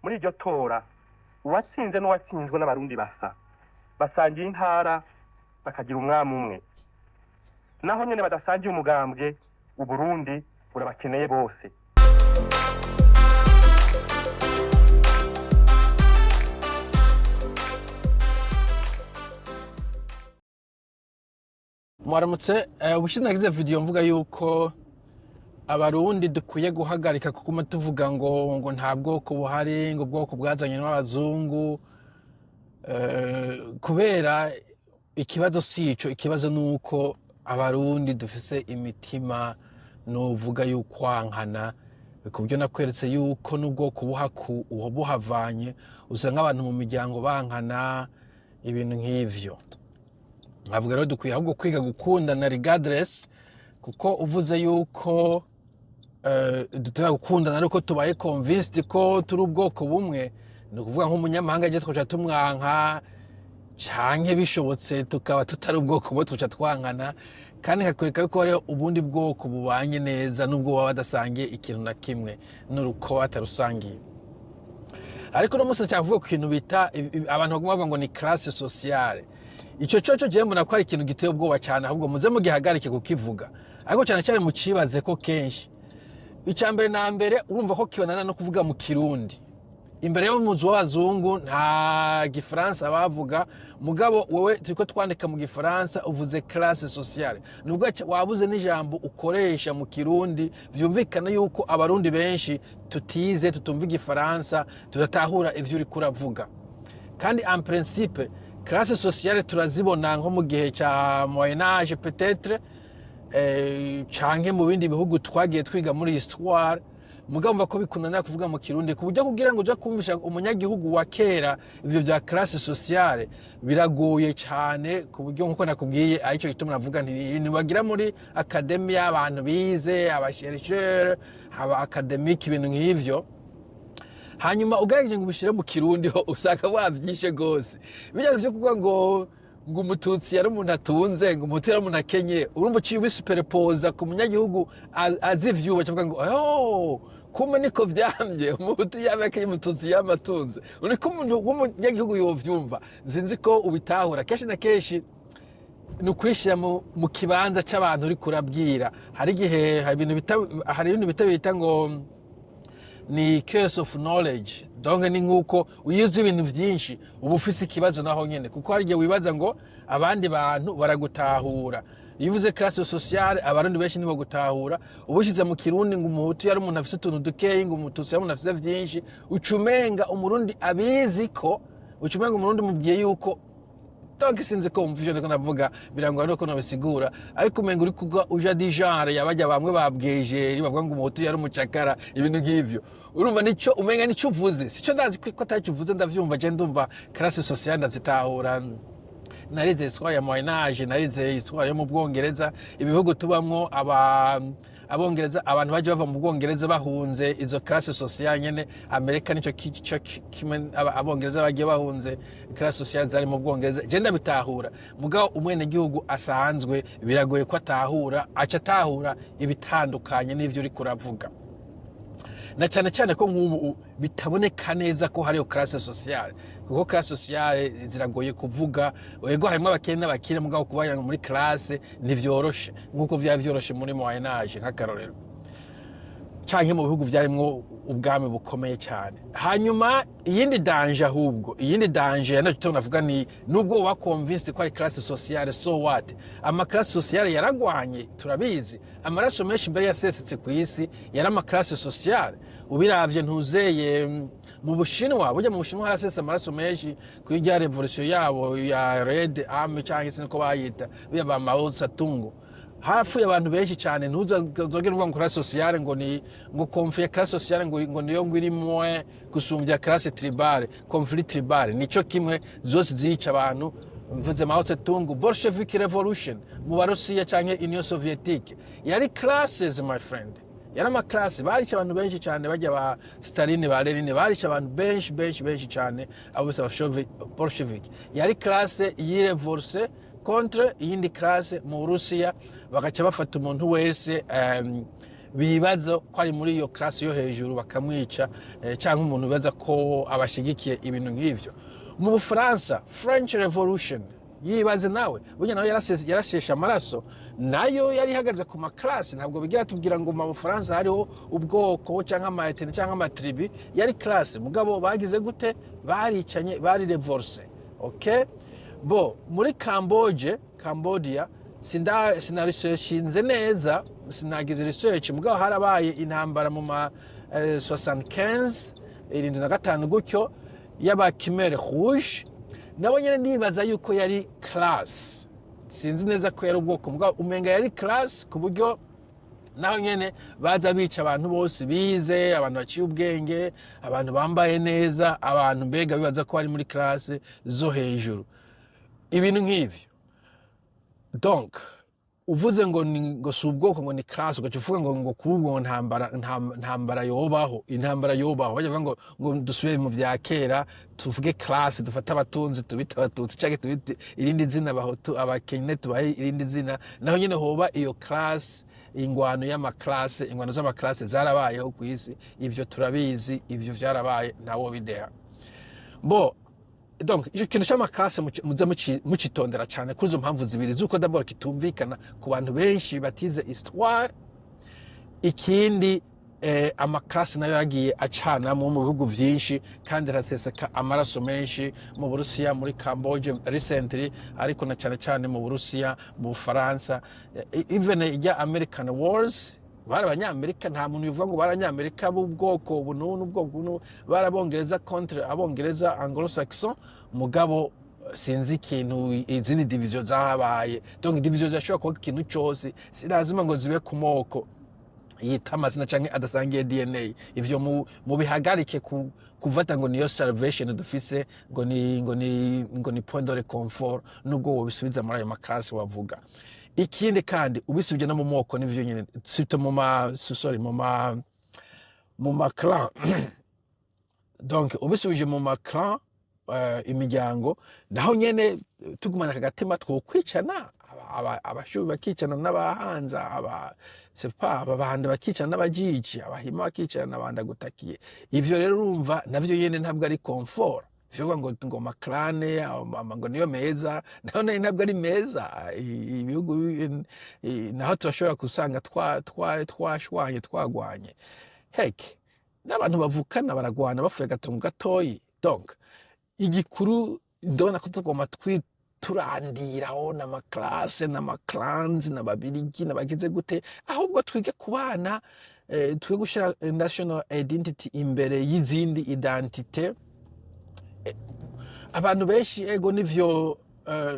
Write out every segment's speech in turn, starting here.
Muri iryo tora, uwatsinze n'uwatsinzwe n'Abarundi basa, basangiye intara, bakagira umwami umwe. Naho nyene badasangiye umugambwe, Uburundi burabakeneye bose. Mwaramutse. Ubushize nagize video mvuga yuko Abarundi dukwiye guhagarika kuguma tuvuga ngo nta bwoko buhari, ngo ubwoko bwazanye n'abazungu, kubera ikibazo si ico. Ikibazo ni uko Abarundi dufise imitima novuga y'ukwankana, ku buryo nakweretse yuko n'ubwoko buhavanye usanga abantu mu miryango bankana, ibintu nk'ivyo. Nkavuga rero dukwiye ahubwo kwiga gukundana regardless, kuko uvuze yuko dutera gukundana ariko tubaye convinced ko turi ubwoko bumwe, ni ukuvuga nk'umunyamahanga aje twoca tumwanka, canke bishobotse tukaba tutari ubwoko bumwe twoca twankana. Kandi nkakwereka yuko hariho ubundi bwoko bubanye neza nubwo baba badasangiye ikintu na kimwe n'urukoba batarusangiye. Ariko uno munsi nshaka kuvuga ku kintu bita abantu baguma bavuga ngo ni classe sociale. Ico coco jewe mbona ko ari ikintu giteye ubwoba cyane, ahubwo muze mugihagarike kukivuga, ariko cyane cyane mucibaze ko kenshi. Icya mbere na mbere, urumva ko kibanana no kuvuga mu Kirundi imbere y'umuzu w'abazungu, nta Gifaransa bavuga. Mugabo wowe turiko twandika mu Gifaransa, uvuze classe sociale, nubwo wabuze n'ijambo ukoresha mu Kirundi. Vyumvikana yuko Abarundi benshi tutize, tutumva Igifaransa, tudatahura ivyo uriko uravuga. Kandi en principe classe sociale turazibona nko mu gihe ca Moyen Âge peut-être, canke mu bindi bihugu twagiye twiga muri histoire. Mugabo mva ko bikunanira kuvuga mu Kirundi, ku buryo kugira ngo uja kumvisha umunyagihugu wa kera ivyo vya classe sociale biragoye cane, ku buryo nkuko nakubwiye arico gituma navuga nti ibintu bagira muri académie y'abantu bize, aba chercheurs, aba académique, ibintu nk'ivyo, hanyuma ugerageje ngo ubishire mu Kirundi ho usanga wavyishe gose. Bijya vyo kuvuga ngo Umututsi yari umuntu atunze, ngo Umuhutu yari umuntu akenye, urumva uciye ubisuperepoza ku munyagihugu azi ivyuba, acavuga ngo: "Oh, kumbe niko vyamye, Umuhutu yaba akenye, Umututsi yama atunze." Niko umuntu w'umunyagihugu yovyumva. Sinzi ko ubitahura. Kenshi na kenshi ni ukwishyira mu kibanza c'abantu uriko urabwira. Hari igihe hari ibintu bita ngo ni curse of knowledge. Donc ni nkuko iyo uzi ibintu vyinshi uba ufise ikibazo naho nyene, kuko hari igihe wibaza ngo abandi bantu baragutahura. Iyo uvuze classe sociale, Abarundi benshi ntibagutahura. Ubushize mu Kirundi ngo Umuhutu yari umuntu afise utuntu dukeyi, ngo Umututsi yari umuntu afise vyinshi, uca umenga Umurundi abizi ko uca umenga Umurundi mubwiye yuko. Donc sinzi ko wumva ivyo ndiko ndavuga, birangwa nuko nabisigura, ariko umenga uri kuga uja di genre yabajya bamwe babwejeri bavuga ngo Umuhutu yari umucakara, ibintu nk'ivyo. Urumva nico umenga nico uvuze, sico? Ndazi ko atacyo uvuze, ndavyumva. Je ndumva classe sociale ndazitahura. Narize histoire ya Moyen Âge, narize histoire yo mu Bwongereza, ibihugu tubamwo. Aba Abongereza, abantu baje bava mu Bwongereza bahunze izo classe sociale nyene. Amerika nico kimwe, Abongereza bagiye bahunze classe sociale zari mu Bwongereza. Je ndabitahura, mugabo umwenegihugu asanzwe biragoye ko atahura, aca atahura ibitandukanye n'ivyo uriko uravuga, na cyane cyane ko nk'ubu bitaboneka neza ko hariyo classe sociale, kuko classe sociale ziragoye kuvuga. Yego, harimo abakene n'abakire, mugabo kuba muri classe ntivyoroshe nk'uko vyaba vyoroshe muri Moyen Âge nk'akarorero, canke mu bihugu vyarimwo ubwami bukomeye cyane. Hanyuma iyindi danger, ahubwo iyindi danger ya nacyo navuga, ni nubwo uba convinced ko ari classe sociale, so what? Ama classe sociale yaragwanye, turabizi. Amaraso menshi mbere yasesetse ku isi yari ama classe sociale. Ubiravye ntuzeye mu Bushinwa, burya mu Bushinwa harasese amaraso menshi kuri rya révolution yabo ya Red Army, canke siniko bayita, biya ba Mao Zedong, hapfuye abantu benshi cyane. Ntuzogere uvuga ngo classe sociale, ngo ni ngo conflit ya classe sociale, ngo niyo ngo iri moins gusumbya classe tribale, conflit tribale. Nico kimwe, zose zirica abantu. Mvuze Mao Zedong, Bolshevik revolution mu Barusiya canke Union Soviétique, yari classes, my friend, yari ama classe. Barica abantu benshi cyane, bajya ba Staline, ba Lenin, barica abantu benshi benshi benshi cyane. Abo bose Bolshevik yari classe yirevolse contre iyindi classe mu Burusiya, bagaca bafata umuntu wese. Bibaza ko ari muri iyo classe yo hejuru, bakamwica, canke umuntu bibaza ko abashigikiye, ibintu nk'ivyo. Mu Bufaransa, French Revolution, yibaze nawe, burya nawe yaraseshe amaraso, nayo yari ihagaze ku ma classes. Ntabwo bigira tubwira ngo mu Bufaransa hariho ubwoko cyangwa ama ethnies cyangwa ama tribus, yari classe. Mugabo bagize gute? Baricanye, bari révolté. Okay, bo muri Camboge, Cambodia, sinaresearchinze neza, sinagize research, mugabo harabaye intambara mu ma 75, 75 gutyo, y'aba Khmer Rouge. Nabo nyene nibaza yuko yari class, sinzi neza ko yari ubwoko, mugabo umenga yari class, ku buryo naho nyene baza bica abantu bose bize, abantu baciye ubwenge, abantu bambaye neza, abantu mbega bibaza ko bari muri classe zo hejuru, ibintu nk'ivyo. Donc uvuze ngo ni ngo si ubwoko, ngo ni classe, ugaca uvuga ngo kuri ubwo ntambara, ntambara yobaho, intambara yobaho. Bajya bavuga ngo dusubire mu vya kera, tuvuge classe, dufate abatunzi tubite Abatutsi canke tubite irindi zina, Abahutu, abakene tubahe irindi zina. Naho nyene hoba iyo classe, ingwano y'ama classes, ingwano z'ama classes zarabayeho ku isi, ivyo turabizi, ivyo vyarabaye, ntawo bideha. Bo donc icyo kintu cy'ama classes muze mucitondera cyane kuri izo mpamvu zibiri z'uko d'abord kitumvikana ku bantu benshi batize histoire. Ikindi, ama classes nayo yagiye acanamo mu bihugu vyinshi kandi araseseka amaraso menshi, mu Burusiya, muri Camboge recently, ariko na cyane cyane mu Burusiya, mu Bufaransa, even ijya American Wars, bari Abanyamerika, nta muntu bivuga ngo bari Abanyamerika b'ubwoko ubu n'ubu n'ubwoko ubu, bari Abongereza contre Abongereza, Anglo-Saxon. Mugabo sinzi ikintu izindi division zahabaye. Donc division zirashobora kuba ikintu cyose, si lazima ngo zibe ku moko yita amazina canke adasangiye DNA. Ivyo mubihagarike kuvata ngo niyo salvation dufise, ngo ni point de réconfort, nubwo wobisubiza muri ayo ma classes wavuga. Ikindi kandi, ubisubye no mu moko nivyo nyene, surtout mu ma, sorry, mu ma clan. Donc ubisubije mu ma clan, imiryango, naho nyene tugumana aka gatima twokwicana, Abashubi bakicana n'Abahanza, aba sepa, Ababanda bakicana n'Abajiji, Abahima bakicana n'Abandagutakiye. Ivyo rero urumva navyo nyene ntabwo ari confort. Ivyo kuvuga ngo ma clans ngo niyo meza, naho nyene ntabwo ari meza. Ibihugu naho turashobora gusanga twashwanye, twagwanye, heke n'abantu bavukana baragwana bapfuye agatongo gatoyi. Donc igikuru, ndabona ko tugomba turandiraho n'ama classes, n'ama clans, n'Ababirigi n'abagize gute, ahubwo twige kubana, twige gushyira national identity imbere y'izindi identité. Abantu benshi, ego nivyo,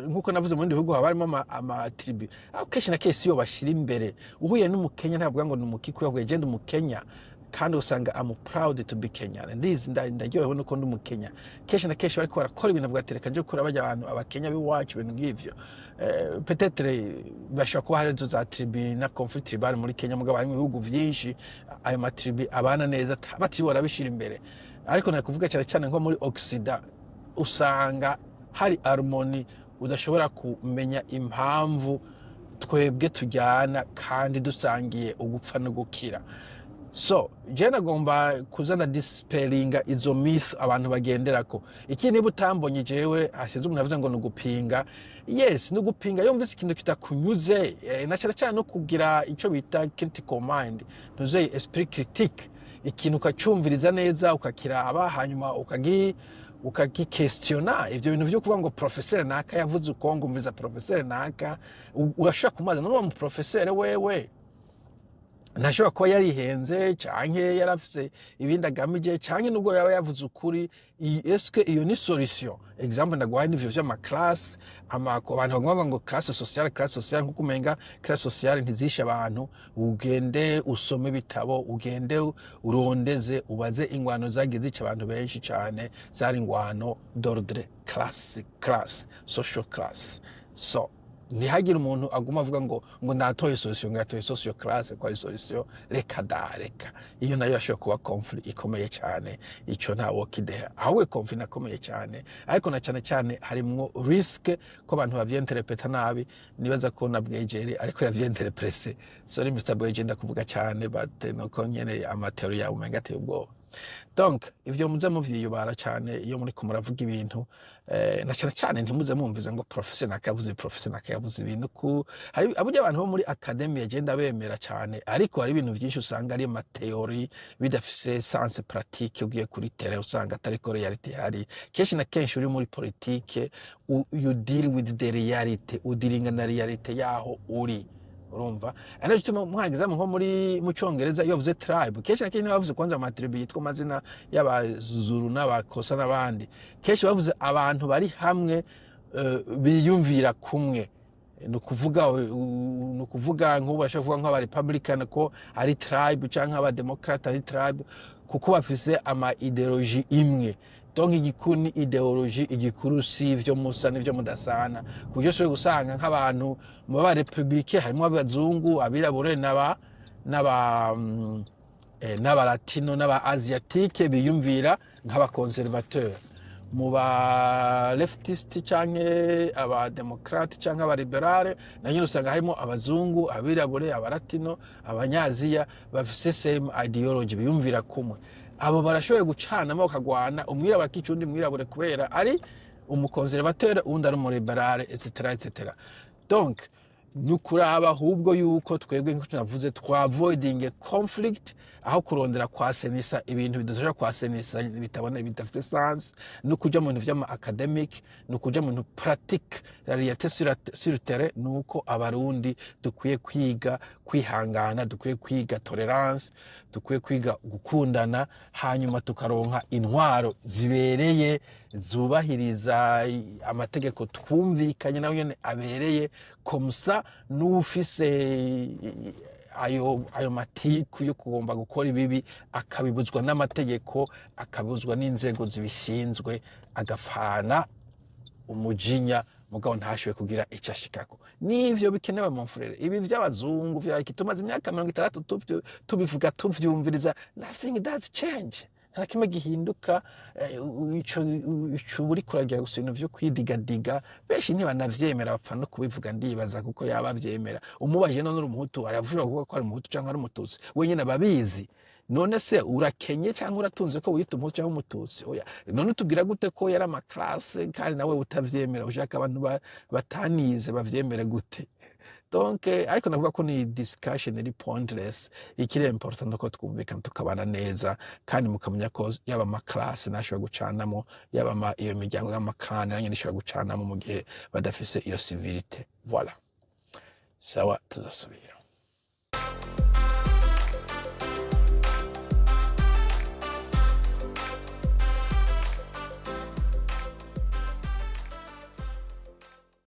nkuko navuze, mu bindi bihugu haba harimo ama tribus, aho kenshi na kenshi iyo bashyira imbere. Uhuye n'Umukenya ntabwo ngo ni Umukikuyu, ahubwo genda Umukenya, kandi usanga am proud to be Kenyan, ndizi ndaryohewe nuko ndi Umukenya. Kenshi na kenshi bariko barakora ibintu bavuga ati: "Reka nje gukora bajya abantu Abakenya b'iwacu," ibintu nk'ivyo. Peut-être bashobora kuba hari izo za tribu na conflit tribal muri Kenya, mugabo harimo ibihugu vyinshi ayo ma tribus abana neza, batiriwe barabishira imbere. Ariko nari kuvuga cyane cyane nko muri Occident, usanga hari harmonie, udashobora kumenya impamvu twebwe tujyana kandi dusangiye ugupfa no gukira. So je nagomba kuzana dispellinga izo myth abantu bagenderako. Iki niba utambonye jewe, hasize umuntu avuze ngo ni ugupinga. Yes, ni ugupinga. Iyo mvise ikintu kitakunyuze, na cyane cyane no kugira icyo bita critical mind, ntuzeye esprit critique, ikintu ukacumviriza neza, ukakiraba, hanyuma ukagikestiona. Ivyo bintu vyo kuvuga ngo professeur naka yavuze uko, ngo umviza professeur naka, urashobora kumubaza n'uwo mu professeur wewe ntashobora kuba yarihenze canke yarafise ibindi agamije, canke nubwo yaba yavuze ukuri, eske iyo ni solution? Exemple ndaguhaye n'ivyo vy'ama classes, abantu bagomba ngo classe sociale, classe sociale, nkuko umenga classe sociale ntizishe abantu. Ugende usome ibitabo, ugende urondeze, ubaze ingwano zagiye zica abantu benshi cane, zari ingwano d'ordre classe, class social class. So Ntihagire umuntu aguma avuga ngo natoye solution, ngo yatoye socio classe ko ari solution. Reka da, reka, iyo nayo irashobora kuba conflit ikomeye cyane. Ico ntawo kideha, ahubwo conflit nakomeye cyane, ariko na cyane cyane harimwo risque ko abantu bavyinterpreta nabi. Nibaza ko na Bwejeri ariko yavyinterprese. Sorry, Mr Bwejeri, ndakuvuga cyane, but nuko nyene ama théories yawe umenga ateye ubwoba. Donc ivyo muze muvyiyubara cyane iyo muriko muravuga ibintu, na cyane cyane ntimuze mumvize ngo professeur nakavuze ibi, professeur nakayavuze ibintu. Ku hari aburyo abantu bo muri academy agenda bemera cyane, ariko hari ibintu vyinshi usanga ari ama théories bidafise sens pratique. Ugiye kuri terrain usanga atari ko réalité ihari. Kenshi na kenshi uri muri politique, you deal with the reality, udealinga na réalité yaho uri, urumva? Ari nacyo gituma muhagize nko muri mu Cyongereza, iyo bavuze tribe, kenshi na kenshi bavuze kwanza ama tribu yitwa amazina y'Abazuru n'Abakosa n'abandi. Kenshi bavuze abantu bari hamwe, biyumvira kumwe. Ni ukuvuga nk'ubu bashobora kuvuga nk'aba Republican ko ari tribe, cyangwa aba Democrat ari tribe, kuko bafise ama idéologie imwe. Donc igikuru ni idéologie, igikuru si ivyo musa n'ivyo mudasana. Ku buryo ushobora gusanga nk'abantu mu ba républicain harimo abazungu, abirabure n'aba latino n'aba asiatique biyumvira nk'aba conservateur. Mu ba leftist canke aba démocrate canke aba libérale, na nyine usanga harimo abazungu, abirabure, abalatino, abanyaziya bafise same ideology, biyumvira kumwe. Abo barashoboye gucanamo bakagwana, umwirabura akica undi mwirabure kubera ari umu conservateur, uwundi ari umu libérale, etc etc. Donc ni ukuraba ahubwo yuko twebwe, nk'uko navuze, twavoidinge conflict aho kurondera kwasenisa ibintu bidashobora kwasenisa, bitabona, bidafite sens. No kuja mu bintu vy'ama academic, no kuja mu bintu pratique, la réalité sur le terrain ni uko Abarundi dukwiye kwiga kwihangana, dukwiye kwiga tolerance, dukwiye kwiga gukundana, hanyuma tukaronka intwaro zibereye zubahiriza amategeko twumvikanye nayo nyene abereye. Comme ça n'ufise ayo matiku yo kugomba gukora ibibi akabibuzwa n'amategeko, akabibuzwa n'inzego zibishinzwe, agapfana umujinya, mugabo ntashoboye kugira icyo ashikako. N'ivyo bikenewe, mon frère. Ibi vy'abazungu vya tumaze imyaka 60 tubivuga, tuvyumviriza, nothing does change, nta kimwe gihinduka. Ico uri kuragira gusa ibintu vyo kwidigadiga. Benshi ntibanavyemera, bapfa no kubivuga, ndibaza, kuko yaba avyemera umubajije none uri Umuhutu, aravuga kuvuga ko ari Umuhutu canke ari Umututsi, wenyine ababizi. None se urakenye cyangwa uratunze ko wiyita Umuhutu cyangwa Umututsi? Oya, none utubwira gute ko yari ama classe kandi nawe utavyemera? Ushaka abantu batanize bavyemere gute? Donc ariko navuga ko ni discussion iri pointless. Ikiri important ko twumvikana, tukabana neza, kandi mukamenya ko yaba ama classe ntashobora gucanamo, yaba iyo miryango y'ama clan nayo nyene ishobora gucanamo mu gihe badafise iyo civilité. Voilà, sawa, tuzasubira.